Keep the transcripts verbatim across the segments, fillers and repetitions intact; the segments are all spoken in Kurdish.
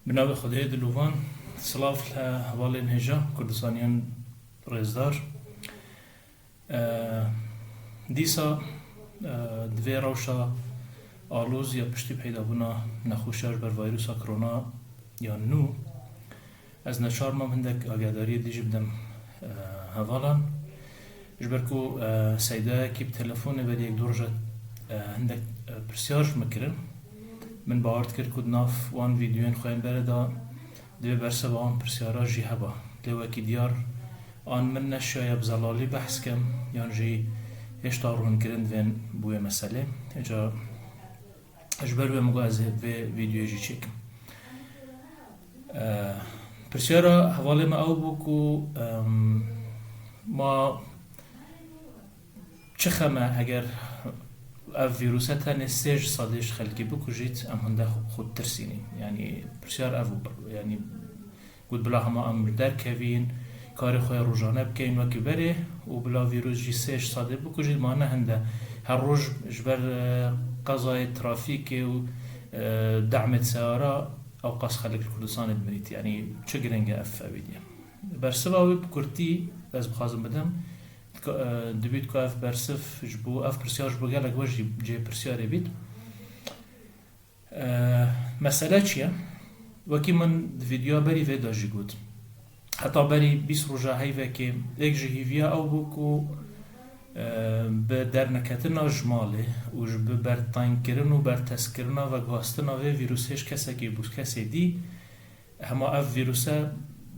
Bi navê Xwedê dilovan, silav li hevalên hêja Kurdistaniyan rêzdar. E, dîsa, e, di vê rewşa aloz ya piştî peydabûna nexweşiya ji ber vîrusa korona ya nû, ez neçar mam hindek agadariyê dî jî bidim, e, hevalan. Ji ber ku, e, seydayekî bi telefonê berî yek du roja, e, hindek, e, pirsyar ji min kirin. Min bawer dikir ku di nav wan vîdeoyên xwe yên berê de divê bersiva wan pirsyara jî heba. Lê wekî diyar an min neşiyaye bi zelalî behs kem, yan jî hêşta rûnkirin divên bi wê meselê. Îca ji ber wê min got ez vê vîdeoyê jî çêkim. E, pirsyara hevalê me ew bû ku, em, ma çi xem e eger ev vîruse tenê sê ji sedê ji xelkî bikujît, em hinde xwe ditirsînîn. Yanî pirsyar ev bû. Yanî got bila hema em derkevîn, karê xwe rojane bikeyn wekî berê û bila vîrus jî sê ji sedê bikujît, ma ne hinde her roj ji ber, e, qezayê trafîkê û, e, dehmê seyara ewqas xelk li Kurdistanê dimirît. Yanî çi giring e ev, ev vîdye. Bersiva wê bi kurtî ez bixwazim bidim. Dika-, e, dibît ku ev bersiv ji bo, ev pirsyar ji bo gelek we jî cihê pirsyarê bît. E, mesele çi ye? Wekî min di vîdyoya berî vê de jî got. Heta berî bîst roja heyvekê êk ji hêviya ew bû ku, e, bi derneketina ji malê û ji bi bertengkirin û berteskirina veguhastina vê vîrusê ji kesekê bû kesê dî, hema ev vîruse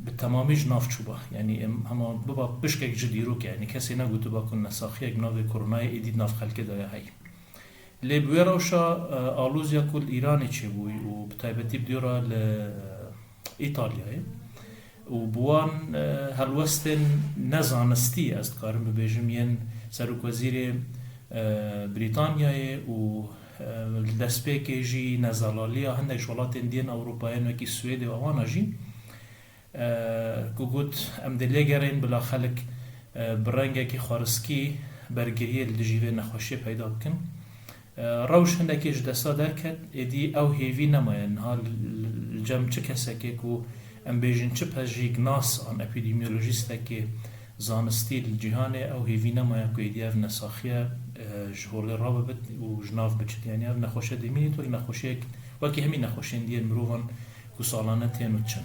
bi temamî ji nav çûba. Yanî em hema biba pişkek ji dîrokê, yanî kesê negotûba ku nesaxiyek bi navê koronayê êdî di nav xelkê de ya heyî. Lê bi wê rewşa, e, aloziya ku li Îranê çêbûyî û bi taybetî bi diyora li, e, Îtalyayê û bi wan, e, helwestên nezanistî, ez dikarim bibêjim, yên serokwezîrê, e, Brîtanyayê û, e, li destpêkê jî nezelaliya hindek ji welatên diyên Ewropayê wekî Swêdê û ewana jî, e, ku got, em dê lêgerên bila xelk, e, bi rengekî xwariskî bergiriyê li dijî vê nexweşiyê peyda bikin. E, rewş hindekî ji desta derket, êdî ew hêvî nemaye. Niha li, li cem çi kesekê ku em bêjin çi pejîknas an epîdemiyolojîstekê zanistî li cîhanê, ew hêvî nemaye ku êdî ev nesaxiye, e, ji holê rabibit û ji nav biçit. Yanî ev nexweşe demînî tu li nexweşiyek wekî hemî nexweşên diyên mirovan ku salane tên û diçin.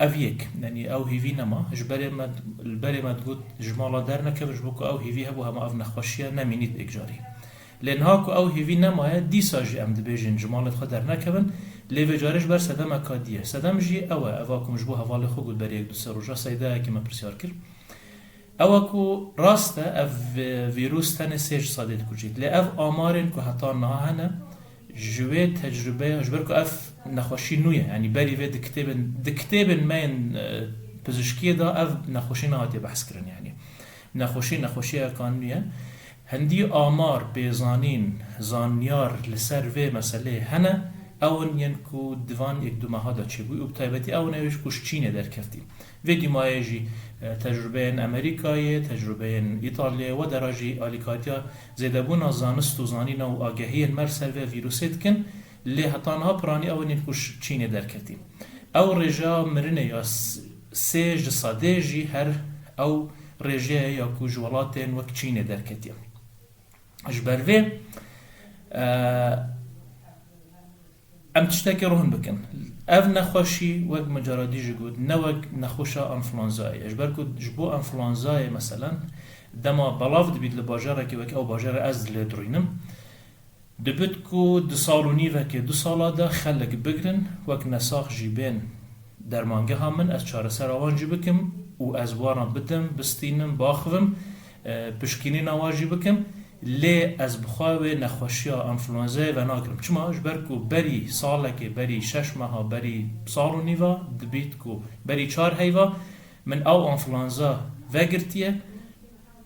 Ev yek, yanî ew hêvî nema. Ji berê me, li berê me digot ji mala dernekevin, ji bo ku ew hêvî hebû hema ev nexweşiye nemînît êkcarî. Lê niha ku ew hêvî nemaye, dîsa jî em dibêjin ji malê xwe dernekevin, lê vê carê ji ber sedemeka dî ye. Sedem jî ew e, eva ku min ji bo hevalê xwe got berî yek du sê roja seydayekî me pirsyar kir. Ew e ku rast e, ev, e, vîrus tenê sê ji sedê dikujît. Lê ev amarên ku heta niha hene, ji wê tecrûbeya, ji ber ku ev nexweşî nû ye, yanî berî vê di kitêbên, di kitêbên me yên, e, pizişkiyê de ev nexweşî nehatiye behskirin, yanî nexweşî nexweşiyeka nû ye. Hindî amar, pêzanîn, zanyar li ser vê meseleyê hene, ew in yên ku di van yek du meha de çêbû û bi taybetî ew in ê ku ji Çînê derkeftî. Vê dîmayê jî, e, tecrûbeyên Amerîkayê, tecrûbeyên Îtalyayê, we dera jî alîkariya zêdebûna zanist û zanîna û agehiyên me li ser vê vîrusê dikin, lê heta niha piranî ew in ên ku ji Çînê derketî. Ew rêjeya mirinê ya s-, sê ji sedê jî her ew rêjeya ye ya ku ji welatên wek Çînê derketiye. Ji ber vê, e, em tiştekê rohin bikin. Ev nexweşî, wek min cara dî jî got, ne wek nexweşa enfluenzayê ye. Ji ber ku ji bo enfluenzayê, meselen, dema belav dibît li bajarekê wek ew bajarê ez dilê dirînim, dibit ku di sal û nîvekê, du sala de xelk bigrin, wek nesax jî bên dermangeha min, ez çaresera wan jî bikim û ez wan re bidim, bistînim, baxivim, e, pişkînîna wan jî bikim. Lê ez bi xwe wê nexweşiya enfluenzayê venagirim. Çima? Ji ber ku berî salekê, berî şeş meha, berî sal û nîva dibît ku berî çar heyva min ew enfluenza vegirtiye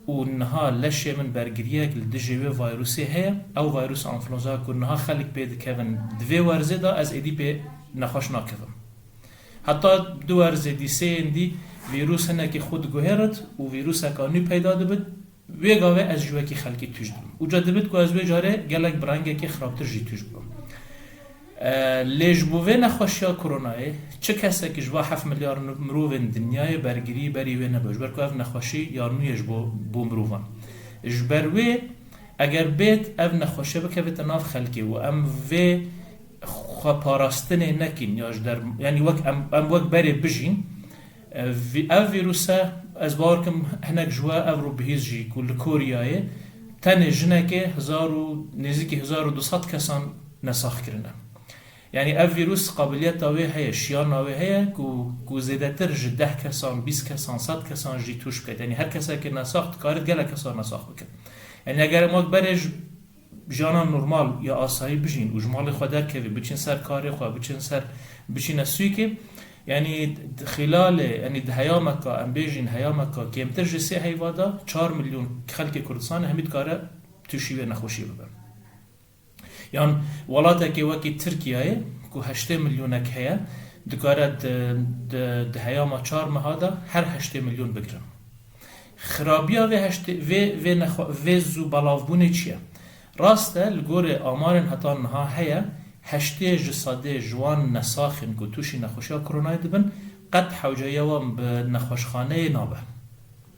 û niha leşê min bergiriyek li dijê wê vîrusê heye. Ew vîrusa enfluenza ku niha xelk pê dikevin, di vê werzê de ez êdî pê nexweş nakevim. Heta du werzê dî, sê yên dî vîrus hinekî xwe diguhêrit û vîruseka nû peyda dibit. Wê gavê ez ji wekî xelkî tûj dibim. Û ca dibit ku ez wê carê gelek bi rengekî xirabtir jî tûj bibim. E, lê ji bo vê nexweşiya koronayê çi kesekî ji va heft milyar mirovên dinyayê bergirî berî wê nebû, ji ber ku ev nexweşî ya nû ye ji bo, bo mirovan. Ji ber wê eger bêt ev nexweşe bikevite nav xelkê û em vê xweparastinê nekîn ya ji der, yanî wek em, em wek berê bijîn, e, vî-, ev vîruse ez bawer kim hinek ji we ev rû bihîst jî ku li Koryayê tenê jinekê hezar û nêzîkî hezar û du sed kesan nesax kirine. Yanî ev vîrus qabiliyeta wê heye, şiyana wê heye ku, ku zêdetir ji deh kesan, bîst kesan, sed kesan jî tûş bike. Yanî her keseke nesax dikare gelek kesa nesax bike. Yanî eger em wek berê ji jiyana normal ya asayî bijîn û ji malê xwe derkevî, biçin ser karê xwe, biçin ser, biçîne sûkê, yanî di xîlalê, yanî di heyameka, em bêjin heyameka kêmtir ji sê heyva de çar milyon xelkê Kurdistanê hemî dikare tûşî wê nexweşiyê bibe. Yan welatekê wekî Tirkiyeyê ku heştê milyonek heye, dikare di, di, di heyama çar meha de her heştê milyon bigire. Xirabiya vê heştê, vê, vê nexwe-, vê zû belavbûnê çi ye? Rast e, li gorê amarên heta niha heye, heştê ji sedê ji wan nesaxên ku tûşî nexweşiya koronayê dibin, qet hewceya wan bi nexweşxaneyê nabe.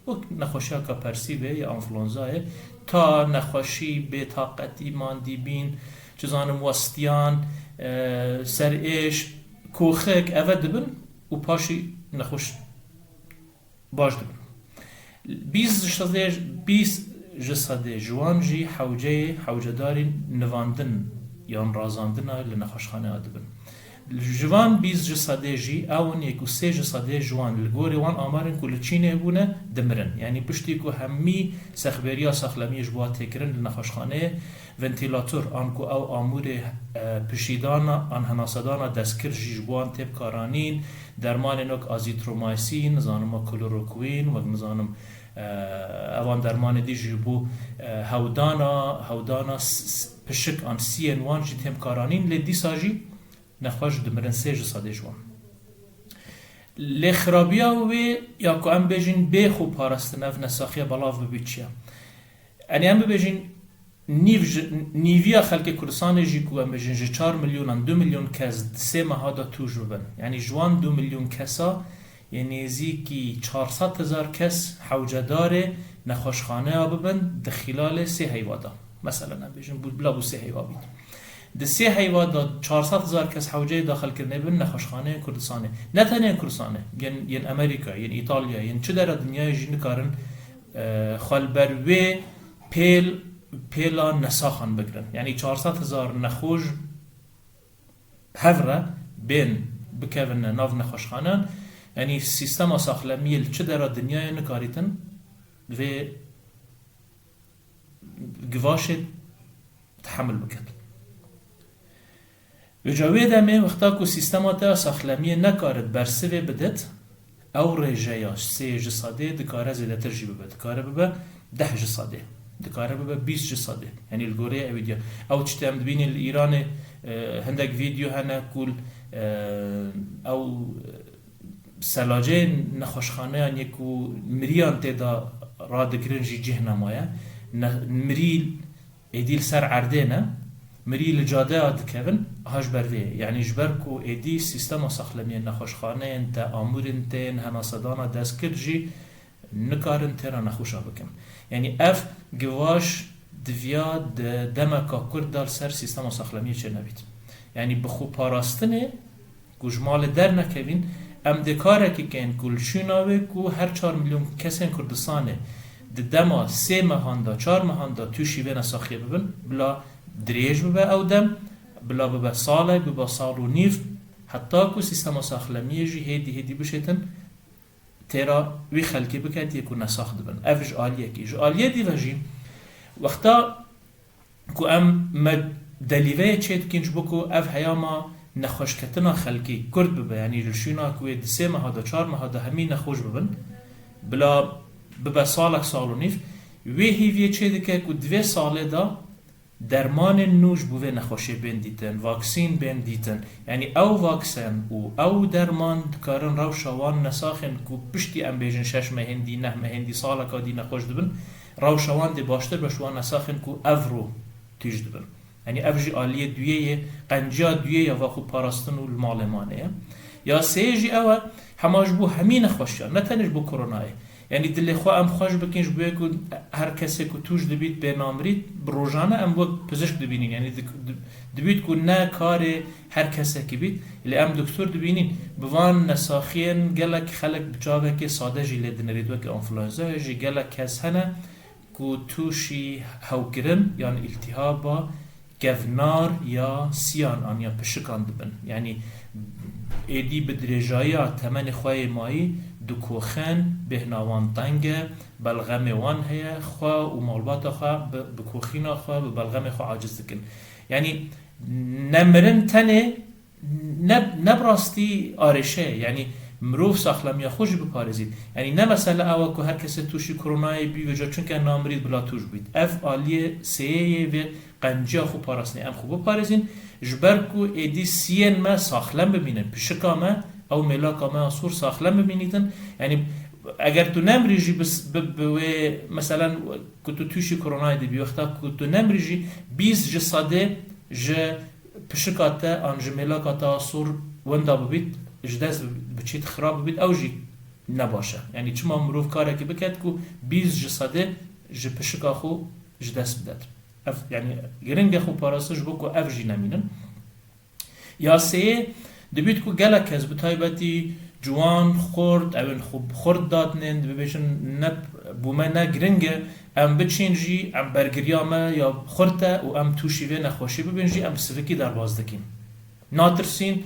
Wek nexweşiyaka persîvê ya enfluenzayê, ta nexweşî, bêtaqetî, mandîbîn, çi zanim westiyan, e, serêş, koxik, eve dibin û paşî nexweş baş dibin. Bîst ji sedê, bîst ji sedê ji wan jî hewceyê, hewcedarî nivandin yan razandina li nexweşxaneya dibin. Ji van bîst ji sedê jî ew in yek û sê ji sedê ji wan li gorî wan amarên ku li Çînê bûne dimirin. Yanî piştî ku hemî sexberiya saxlemiyê ji bo têkirin li nexweşxaneyê ventîlator an ku ew amûrê, e, pişîdana an henasedana destkir jî ji bo wan tê bikaranîn, dermanên wek azithromycin, nizanim wek chloroquine, wek nizanim, e, evan dermanê dî jî bû, e, hewdana, hewdana s-, s-, pişik an siyên wan jî tê bikaranîn, lê dîsa jî nexweş dimirin sê ji sedê ji wan. Lê xirabiya wê ya ku em bêjin bê xwe parastin ev nesaxiya belav bibî çi ye? Yanî em bibêjin nîv ji, nîviya xelkê Kurdistanê jî ku em bêjin ji çar milyonan du milyon kes di sê meha de tûj bibin. Yanî ji wan du milyon kesa yê nêzîkî çar sed hezar kes hewcedarê nexweşxaneya bibin di xîlalê sê heyva de. Meselen em bêjin bû, bila bû sê heyva bît. Di sê heyva de çar sed hezar kes hewceyê daxilkirinê bin nexweşxaneyên Kurdistanê. Ne tenê yên Kurdistanê, yên, yên Amerîka, yên Îtalya, yên çi dera dinyayê jî nikarin, e, xwe li ber wê pêl, pêla nesaxan bigirin. Yanî çar sed hezar nexweş hev re bên bikevine nav nexweşxaneyan. Yanî sîstema saxlemiyê li çi dera dinyayê nikarîtin vê givaşê tehemil biket. Vêca wê demê wexta ku sîstema te ya saxlemiyê nekarit bersivê bidit, ew rêjeya sê ji sedê dikare zêdetir jî bibe. Dikare bibe deh ji sedê. Dikare bibe bîst ji sedê. Yanî li goreyê ewî diya. Ew tiştê em dibînin li Îranê, e, hindek vîdeo hene ku, e, ew selaceyên nexweşxaneyan yê ku miriyan tê de radigirin jî cih nemaye. Ne, mirî êdî li ser erdê ne, mirî li cadeya dikevin, ha ji ber vê ye. Yanî ji ber ku êdî sîstema saxlemiyê nexweşxaneyên te, amûrên te yên henasedana destkir jî nikarin têra nexweşa bikin. Yanî ev givaş diviya di demeka kurt de li ser sîstema saxlemiyê çênebît. Yanî bi xwe parastinê ku ji malê dernekevîn, em dê karekî kein ku li şûna wê ku her çar milyon kesên Kurdistanê di dema sê mehan de, çar mehan de tûşî vê nesaxiyê bibin, bila dirêj bibe ew dem, bila bibe salek, bibe sal û nîv, heta ku sîstema saxlemiyê jî hêdî hêdî bişêtin têra wî xelkê biketiye ku nesax dibin. Ev ji aliyekê. Ji aliyê dî ve jî wexta ku em me delîveyê çê dikîn ji bo ku ev heyama nexweşketina xelkî kurt bibe, yanî li şûna ku wê di sê meha de, çar meha de hemî nexweş bibin, bila bibe salek, sal û nîv, wê hîviyê çê dike ku di vê salê de dermanên nû ji bo vê nexweşê bên dîtin, vaksîn bên dîtin. Yanî ew vaksen û ew derman dikarin rewşa wan nesaxên ku piştî em bêjin şeş mehên dî, neh mehên dî, saleka dî nexweş dibin, rewşa wan dê baştir be ji wan nesaxên ku evro tîj dibin. Yanî ev jî aliyê duyê ye, qenciya duyê ya va xwe parastin û li malê mane ye. Ya sê jî ew e, hema ji bo hemî nexweşiyan, ne tenê ji bo koronayê. Yanî dilê xwe em xweş bikin ji bo ku her kesê ku tûj dibît bê namrît, bi rojane em wek pizişk dibînin. Yanî dik-, di-, dibît ku ne karê her kesekî bît, lê em doktor dibînin. Bi van nesaxiyên gelek xelek bi çavekê sade jî lê dinerît, wekî enfluenza jî gelek kes hene, ku tûşî hewkirin yan îltîhaba kevnar ya siyan an ya pişikan dibin. Yanî êdî bi dirêjayiya temenê xwe yê mayî dikoxin, bêhna wan teng e, belxemê wan heye, xwe û malbata xwe bi, bi koxîna xwe, bi belxemê xwe aciz dikin. Yanî nemirin tenê ne, ne bi rastî arêşe ye. Yanî mirov saxlemiya xwe jî biparêzît. Yanî ne mesele ew e ku her kesê tûşî koronayê bî, vêca çunke namirît bila tûj bît. Ev aliyê sêyê yê vê qenciya xwe parastinê. Em xwe biparêzîn, ji ber ku êdî siyên me saxlem bimînin, pişika me, ew mêlaka me ya sor saxlem bimînîtin. Yanî eger tu nemirî jî bi, bi, bi wê, meselen, ku tu tûşî koronayê dibî, wexta ku tu nemirî jî bîst ji sedê ji pişika te an ji mêlaka te a sor wenda bibît, ji dest bi-, biçît, xirab bibît, ew jî ne baş e. Yanî çima mirov karekî biket ku bîst ji sedê ji pişika xwe ji dest bidet? Ev, yanî giring e xwe parastin ji bo ku ev jî nemînin. Ya sêyê, dibît ku gelek kes, bi taybetî ciwan, xurt, ew ên xwe bi xurt dadinên, dibêjin, ne bo me ne giring e, em biçîn jî, em bergiriya me ya xurt e û em tûşî vê nexweşî bibin jî, em bi sivikî derbas dikin. Natirsîn,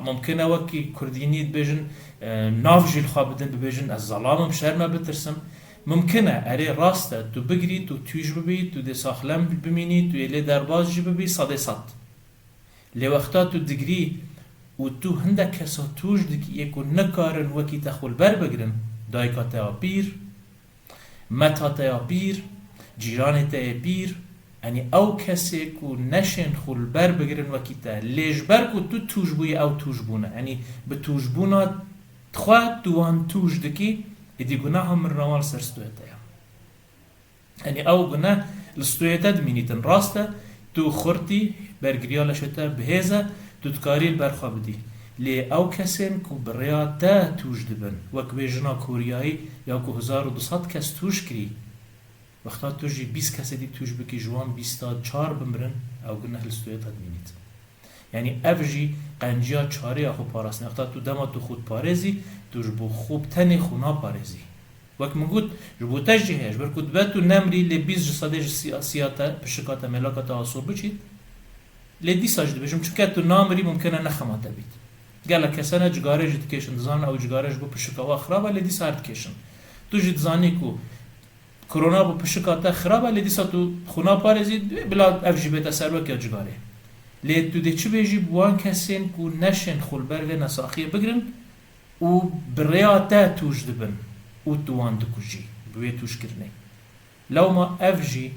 mumkin e wekî kurdînî dibêjin, e, nav jî li xwe bidin, bibêjin, ez zelam im, şerm e bitirsim. Mumkin e, erê, rast e, tu bigirî, tu tûj bibî, tu dê saxlem bimînî, tu yê lê derbas jî bibî, sedê sed. Lê wexta tu digirî û tu hindek kesa tûj dikî yê ku nikarin wekî te xwe li ber bigirin, dayika te ya pîr, meta te ya pîr, cîranê te yê pîr, yanî ew kesê ku neşên xwe li ber bigirin wekî te, lê ji ber ku tu tûj bûyî ew tûj bûne, yanî bi tûjbûna xwe tu wan tûj dikî, êdî gunaha mirina wan li ser stûyê te ye. Yanî ew gune li stûyê te dimînîtin. Rast e, tu xurt î, bergiriya leşê te bi hêz e, tu dikarî li ber xwe bidî. Lê ew kesên ku bi rêya te tûj dibin, wek wê jina Koryayî ya ku hezar û du sed kes tûj kirî, wexta tu jî bîst kesê dî tûj bikî, ji wan bîsta çar bimirin, ew gune li stûyê te dimînîtin. Yanî ev jî qenciya çareya xwe parastinê. Heta tu dema tu xwe diparêzî, tu ji bo xwe bi tenê xwe naparêzî. Wek min got, ji bo te jî heye, ji ber ku dibe tu nemirî, lê bîst ji sedê ji siyasiya te, pişika te, mêlaka te asor biçît. Lê dîsa jî dibêjim, çunke tu namirî, mumkin e ne xema te bît. Gelek kes hene cigarê jî dikêşin, dizanin ew cigare ji bo pişika wa xirab e, lê dîsa her dikêşin. Tu jî dizanî ku korona bi pişika te xirab e, lê dîsa tu xwe naparêzî, bila ev jî bête ser wek ya cigarê. Lê tu dê çi bêjî bi wan kesên ku neşên xwe li ber vê nesaxiyê bigirin û bi rêya te tûj dibin û tu wan dikujî bi wê tûjkirinê? Lewma ev jî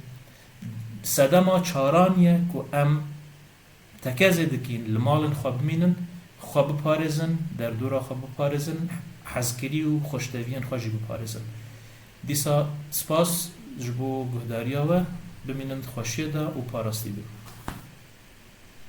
sedema çaran ye ku em tekezê dikîn li malên xwe bimînin, xwe biparêzin, derdora xwe biparêzin, hezkirî û xweşteviyên xwe jî biparêzin. Dîsa spas ji bo guhdariya we, bimînin di xweşiyê de û parastî bin.